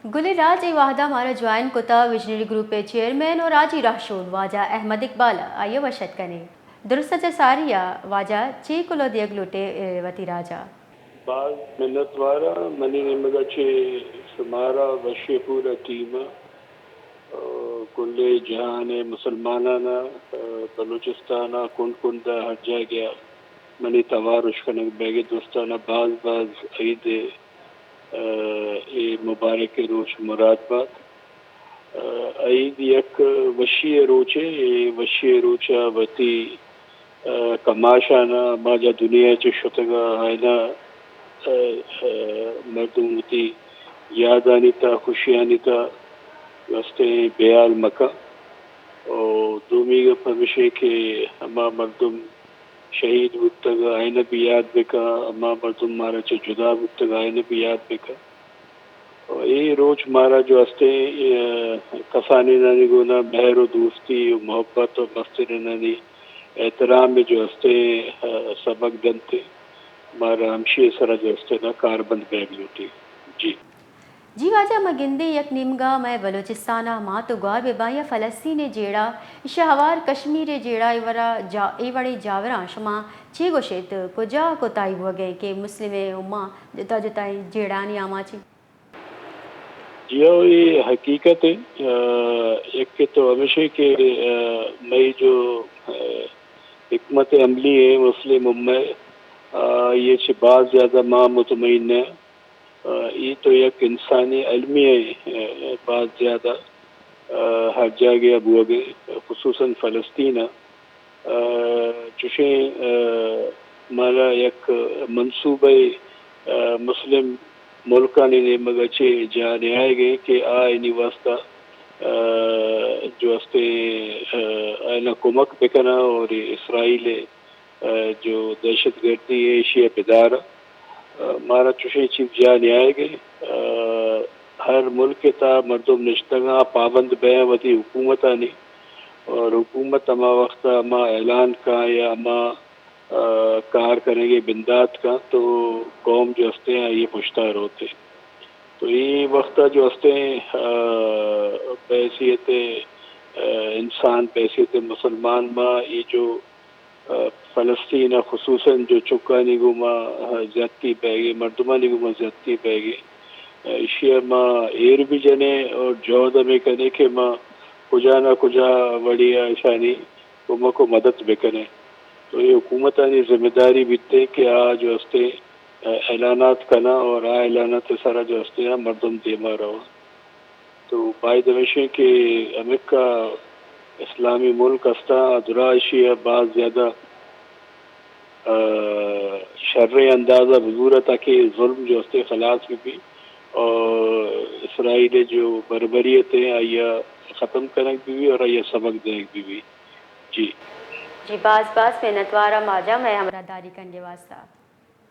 گلیں راج اے وہدا مارا جوائن کتا وژنری گروپ ءِ چیئرمین و راجی رہشون واجہ احمد اقبال ءَ، آئی ءَ وش اتک کنیں۔ درست ءَ چہ ساری ءَ واجہ چے کلوہ دیگ لوٹے، اے، وتی راج ءَ؟ باز منتوار آں منی نیمگ ءَ چہ شمارا وشی پورا ٹیم ءَ، کلیں جہان ءِ مسلمانان ءَ، بلوچستان ءِ کنڈ کنڈ ءَ ہر جاگہ ءَ منی توار اش کنگ بیگ ءَ دوستان ءَ باز باز عید ءِ اے مبارکیں روچ مراد بات۔ عید یک وشی ءِ روچے، اے وشی ءِ روچ ءَ وتی کماشان ءَ ہما جا دنیا ءَ چہ شتگ ءَ آئین ءَ مردم وتی یادانی تہ ءَ خوشیانی تہ ءَ گوستیں بے ہیال مکن۔ و دومی گپ ہمیش ایں کہ ہما مردم شہید بوتگ، آئین ءَ بھی یاد بکن، ہما مردم مارا چہ جدا بوتگ، آئین ءَ بھی یاد بکن۔ و اے روچ مارا جو ہستیں، اے، کسانینانی گونا مہر و دوستی و محبت و مسترینانی احترام جو ہستیں، اے، سبق دنت۔ مارا ہمشی سرا جو ہستیں نا کاربند بیگ لوٹی۔ جی۔ جی واجہ، ما گندیں یک نیمگا مئے بلوچستان ءَ مات و گوار بہ باں یا فلسطین ءِ جیڑہ، ایشی ءَ ہوار کشمیر ءِ جیڑہ، اے وڑا جا-، اے وڑیں جاوراں شما چے گوش ایت؟ کجا کوتاہی بوگ ءَ کہ مسلم امہ جتا جتائیں جیڑہانی آماچ ایں؟ جی ہو، اے حقیقت ایں۔ آ، یک تو ہمیش ایں کہ، آ، مئے جو، آ، حکمت عملی ایں مسلم امہ ءِ، آ، آئی ءَ چہ باز زیادہ ما مطمئن نہ۔ آ، اے تو یک انسانی المی ءِ، آ، باز زیادہ، آ، ہر جاگہ ءَ بوگ ءَ، خصوصاً فلسطین ءَ، آ، چوشیں، آ، مارا یک منصوبہ ءَ، آ، مسلم ملکانی نیمگ ءَ چہ جاہ نیایگ ءَ کہ آ آیانی واستہ، آ، جو ہستیں، آ، آیانا کمک بکناں اور اسرائیل ءِ جو دہشت گردی ایں، ایشی ءَ بدار۔ مارا چوشیں چیز جاہ نیایگ ءَ، ہر ملک ءِ تہا مردم نشتگ آں، پابند بیاں وتی حکومتانی، اور حکومت ہما وخت ءَ ہما اعلان کاں یا ہما، آ، کار کنگ ءِ بندات کاں تو قوم جو ہستیں آئی ءِ پشتا روت۔ تو اے وخت ءَ جو ہستیں، آ، بحیثیت، آ، انسان، بحیثیت مسلمان ما اے جو آ، فلسطین ءَ خصوصاً جو چکانی گوما، آ، زیادتی بیگ ءَ، مردمانی گوما زیادتی بیگ ءَ، آ، ایشی ءَ ما ایر بھی جنیں اور جہد ہمے کنیں کہ ما کجا نہ کجا وڑے ءَ ایشانی کمک و مدد بکنیں۔ تو اے حکومتانی ذمہ داری بیتیں کہ آ جو ہستیں، آ، اعلانات کناں اور آ اعلانات ءِ سرا جو ہستیں آ مردم دیما رواں۔ تو باید ہمیش ایں کہ ہمکا اسلامی ملک ہستاں، درا ایشی ءَ باز زیادہ، آ، شریں انداز ءَ بزور ءَ تاکہ ظلم جو ہستیں خلاص بہ بی اور اسرائیل ءِ جو بربریت ایں آئی ءَ ختم کنگ بہ بی اور آئی ءَ سبق دئیگ بہ بی۔ جی۔ جی، باز باز منتوار آں واجہ مئے ہمراہداری کنگ ءِ واستہ۔